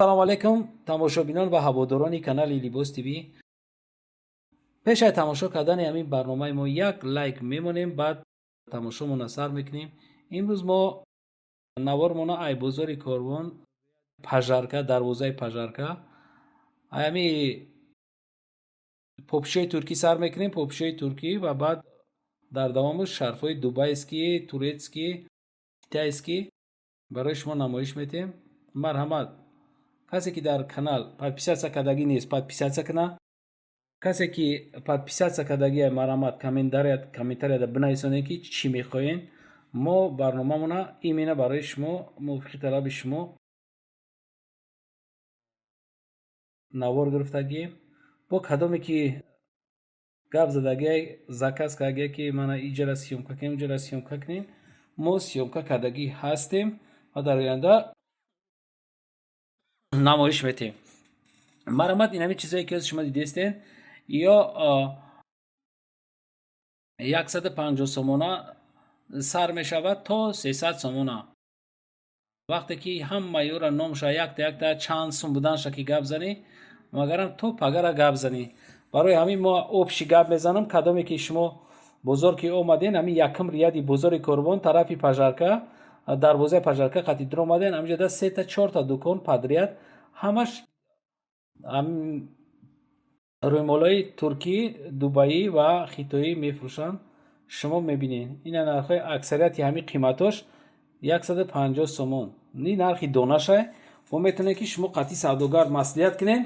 Салому алайкум, тамошобинон ва ҳаводорони канали Либос ТВ. Пеш аз тамошо кардани ҳамин барномаи мо як лайк мемонем, баъд тамошомона сар мекунем. Имрӯз мо навормона ай бозори Корвон, Пажарка, дарвозаи Пажарка, ҳами попшои туркӣ сар мекунем, попшои туркӣ ва баъд дар давомаш шарфҳои дубайский, турецкий, китайский барои шумо намоиш метиҳем. Марҳамат, касе ки дар канал подписаться кардагӣ нест, подписаться куна. Касе ки подписаться кардагия, марҳамат, комментарияда бинависонед, ки чӣ мехоҳед. Мо барномамона именно барои шумо, мувофиқи талаби шумо навор гирифтагием. Бо кадоме ки гап задагия, заказ кардагия, ки мана иҷара съёмка кунем, иҷара съёмка кунем, мо съёмка кардагӣ ҳастем ва дар оянда намоиш метиҳем. Марҳамат, инами чизое ки шумо дидестен, ё 150 сомона сар мешавад то 300 сомона. Вақте ки ҳама ёра номша якта якта чанд сум буданша ки гап занӣ, магарам то пагара гап занӣ. Барои ҳамин мо общий гап мезанам. Кадоме ки шумо бозор ки омаден, ҳамин якум ряди бозори Корвон, тарафи Пажарка, дарвозаи Пажарка қати дуромаден, ҳаминҷода сета чорта дукон подряд, ҳамаш рӯймолҳои туркӣ, дубаӣ ва хитоӣ мефурӯшанд. Шумо мебинед, ина нархҳои аксарияти ҳамин қиматош 150 сомон. Ни нархи донашай. Мо метавонед, ки шумо қатъи савдогар маслиҳат кунед,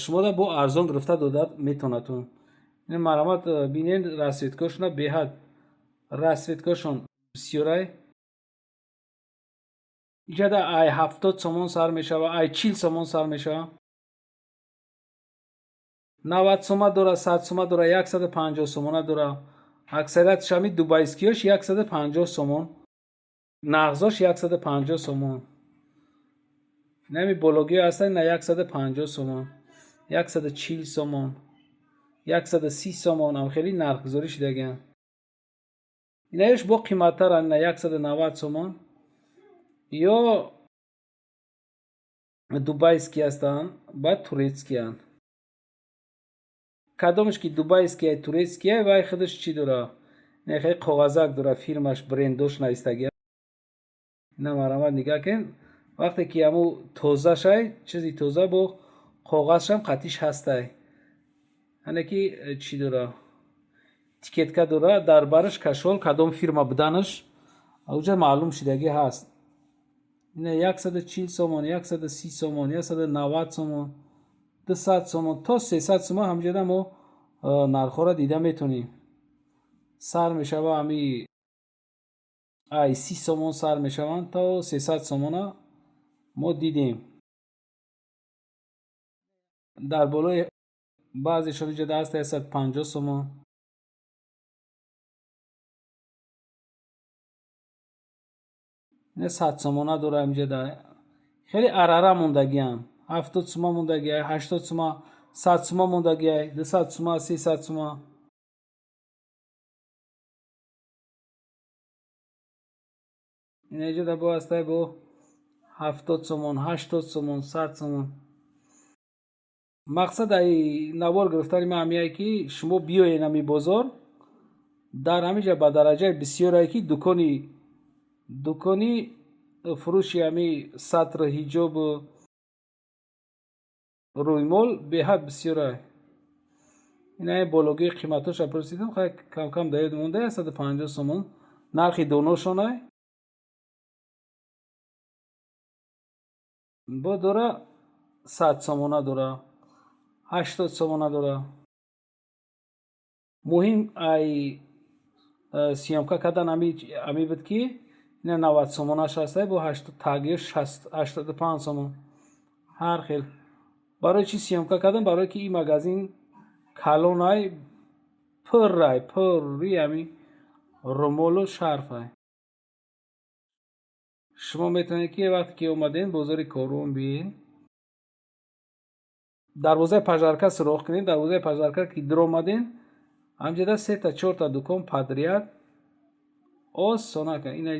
шумода бо арзон гирифта дода метавонадтун. Ин марҳамат, бинед, расцветкошона беҳад, расцветкошон бисёрай. Иҷада ай 70 сомон сар мешава, ай 40 сомон сар мешава, 90 сома дора, 100 сома дора, 150 сомона дора. Аксариятш ҳами дубайскиёш 150 сомон, нағзош 150 сомон. Нами бологиё ҳастанд на 150 сомон, 140 сомон, 130 сомон, ам хеле нархгузорӣ шудагианд. Инаёш бо қиматтаранд, на 190 сомон. Ё дубайский ҳастанд, баъд турецкиянд. Кадомаш ки дубайския, турецкия, вай худаш чӣ дора, не хеле коғазак дора, фирмаш, брендош навистагия. Ина марҳамат, нигаҳ кунед, вақте ки ҳаму тозашай, чизи тоза бо коғазшам қатиш ҳастай, ане ки чӣ дора, этикетка дора, дар бараш кашол, кадом фирма буданаш уҷа маълум шудагӣ ҳаст. Ина 140 сомон, 130 сомон, 190 сомон, 200 сомон то 300 сомон. Ҳамҷода мо нархҳоро дида метавонем. Сар мешава ҳами ай 30 сомон сар мешаванд то 300 сомона мо дидем. Дар болои баъзешон иҷода ҳаст 150 сомон. Ина 100 сомона дора. Инҷода хеле арара мондагиам, 70 сума мондагиай, 80 сума, 100 сума мондагиай, 200 сума, 300 сума. Ина иҷода бо ҳастай бо 70 сомон, 80 сомон, 100 сомон. Мақсад ай навор гирифтани ман ҳамияе, ки шумо биёед ҳами бозор. Дар ҳамин ҷа ба дараҷаи бисёрае, ки дукони фурӯши ҳами сатр, ҳиҷобу рӯймол беҳад бисёрай. Ина бологии қиматоша пурсидам, хай камкам да ёд монда, 150 сомон нархи доношонай. Бо дора 100 сомона дора, 80 сомона дора. Муҳим ай съёмка кардан ами буд, ки ина 90 сомонаш ҳастай, бо тагиёш 85 сомон, ҳар хел. Барои чӣ съёмка кардам? Барое ки ин магазин калонай, пуррай, пурри ҳами румолу шарфай. Шумо метавонед, ки вақте ки омадем бозори Корвон, биен, дарвозаи Пажарка суроғ кунед. Дарвозаи Пажарка ки дуромаден, ҳамҷода сета чорта дукон подряд осона. Ина.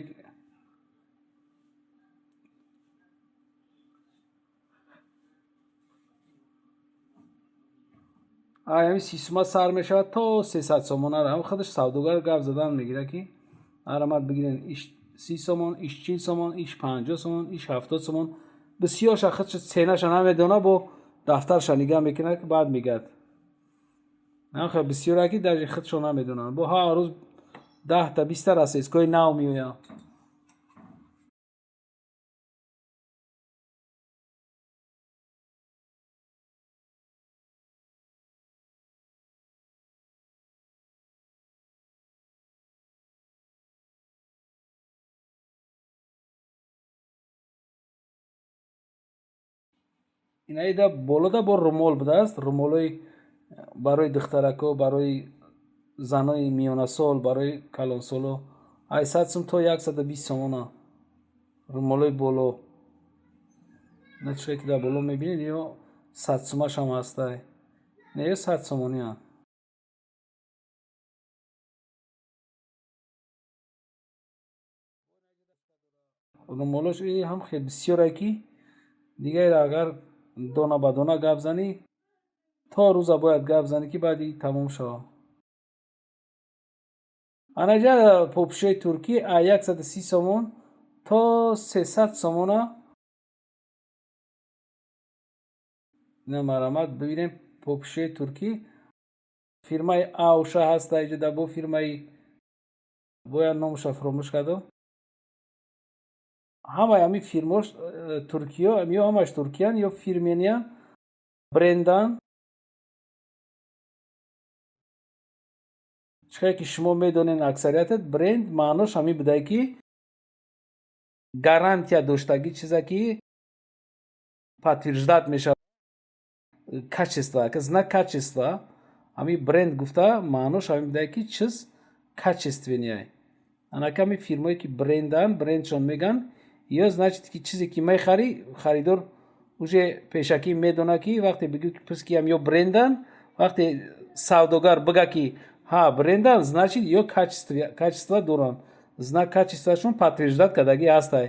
Ами 30 сума сар мешавад то 300 сомонара. Ҳам худаш савдогар гап задан мегирад, ки арамат бигирен, иш 30 сомон, иш 40 сомон, иш 50 сомон, иш 70 сомон. Бисёрша худш ценаша намедона, бо дафтарша нигаҳ мекунад, ки баъд мегӯяд. Бисёре ки даже худшо намедонанд. Бо ҳар рӯз 10-та, 20-та расцветкаҳои нав меоянд. Инаида болода бо румол будааст, румолҳои барои духтарако, барои занои миёнасол, барои калонсоло, ай 100 сум то 120 сомона румолҳои боло. На чизе ки дар боло мебинед, ё 100 сумашам ҳастай, не, ё 100 сомонианд. Румолош ҳам хеле бисёре, ки дигаре агар дона ба дона гап занӣ, то рӯза бояд гап занӣ, ки баъди тамом шавад. Анаҷа попушои туркӣ а 130 сомон то 300 сомона. Ина марамат бибинем, попушои туркӣ фирмаи Ауша ҳаста иҷода, бо фирмаи бояд номаша фуромӯш кардам. Ҳамаи ҳамин фирмош туркиё ё ҳамаш туркиян, ё фирмениян, брендан. Чӣ ки шумо медонед, аксариятат бренд маънош ҳамин будае, ки гарантия доштагӣ, чизе ки подтверждать мешавад качество, знак качества. Ҳамин бренд гуфта маънош ҳамин будае, ки чиз качественный. Анака ҳамин фирмое ки брендан, брендшон меган, ё значит ки чизе ки мехарӣ, харидор уже пешакӣ медонад, ки вақте бигӯ ки пускиам ё брендан, вақте савдогар бига, ки ҳа, брендан, значит, ё качество доранд, знак качествашон подтверждать кардагӣ ҳастай.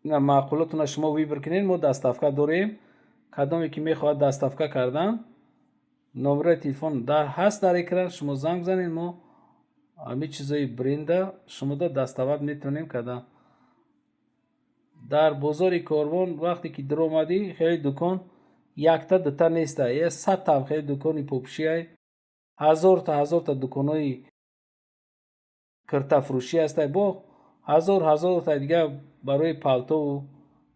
Маъқулотона шумо выбор кунед, мо доставка дорем. Кадоме ки мехоҳад доставка кардан, номерои телефон ҳаст дар экран, шумо занг занед, мо ҳамин чизои бренда шумода доставать метавонем кардан. Дар бозори Корвон вақте ки дуромадӣ, хеле дукон якта дута неста, е садтаам хеле дукони попушиай, ҳазорта ҳазорта дуконҳои киртафурӯшӣ ҳастай, бо ҳазор ҳазорта дига барои палтову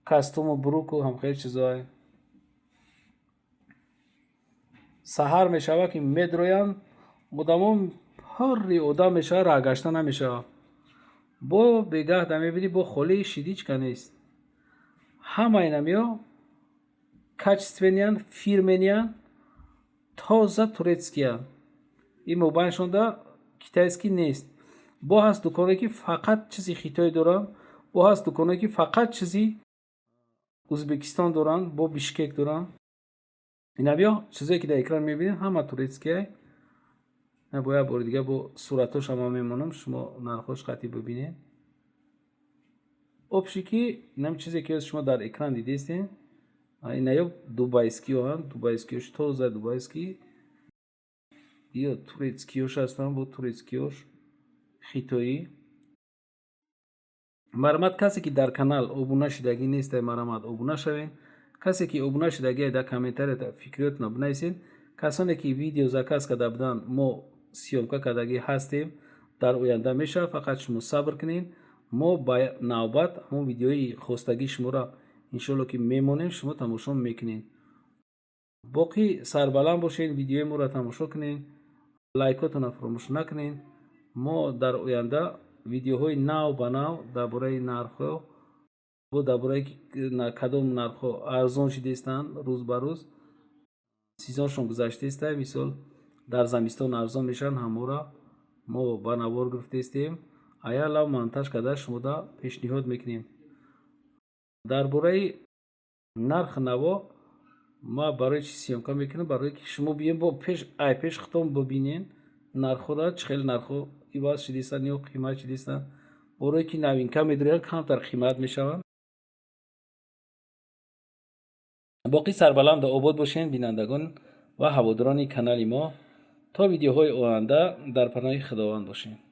костюму бруку ҳам хеле чизоай. Саҳар мешавад, ки медроянд одамон, пурри одам мешавад, раҳ гашта намешавад. Бо бегаҳ да мебинӣ, бо холии шидичка нест. Ҳама инамиё качественныянд, фирменныянд, тоза турецкиянд. Ин мобайншонда китайский нест. Бо ҳаст дуконе, ки фақат чизи хитой доранд, бо ҳаст дуконе, ки фақат чизи Ӯзбекистон доранд, бо Бишкек доранд. Инабиё чизое ки дар экран мебинед, ҳама турецкияй. Бо як бори дига бо суратҳоша ман мемонам, шумо нархҳош қатъӣ бибинед. Общий ки инам чизе ки шумо дар экран дидестед, инаё дубайскиёанд, дубайскиёш тоза дубайский, ё турецкиёш ҳастанд, бо турецкиёш хитоӣ. Марҳамат, касе ки дар канал обуна шудагӣ нестай, марҳамат, обуна шавед. Касе ки обуна шудагӣ, дар комментария фикриётона бинависед. Касоне ки видео заказ карда буданд, мо съёмка кардагӣ ҳастем, дар оянда мешавад, фақат шумо сабр кунед. Мо ба навбат ҳамон видеои хостагии шуморо иншоалло ки мемонем, шумо тамошо мекунед. Боқӣ сарбаланд бошед, видеои моро тамошо кунед, лайкотонро фаромӯш накунед. Мо дар оянда видеоҳои нав ба нав дар бораи нархҳо, бо дар бораи кадом нархҳо арзон шидаистанд рӯз ба рӯз, сезоншон гузаштаиста, мисол дар замистон арзон мешаванд, ҳаморо мо ба навор гирифтаистем, аялав монтаж карда шумода пешниҳод мекунем. Дар бораи нархи наво ма барои чи съёмка мекунам? Барое ки шумо биён бо пеш ай пеш худтон бибинен нархҳоро, чӣ хел нархҳо иваз шидаистанд ё қимат шидаистанд. Борое ки новинка медоранд, камтар қимат мешаванд. Боқӣ сарбаланду обод бошед, бинандагон ва ҳаводорони канали мо. То видеоҳои оянда дар паноҳи Худованд бошед.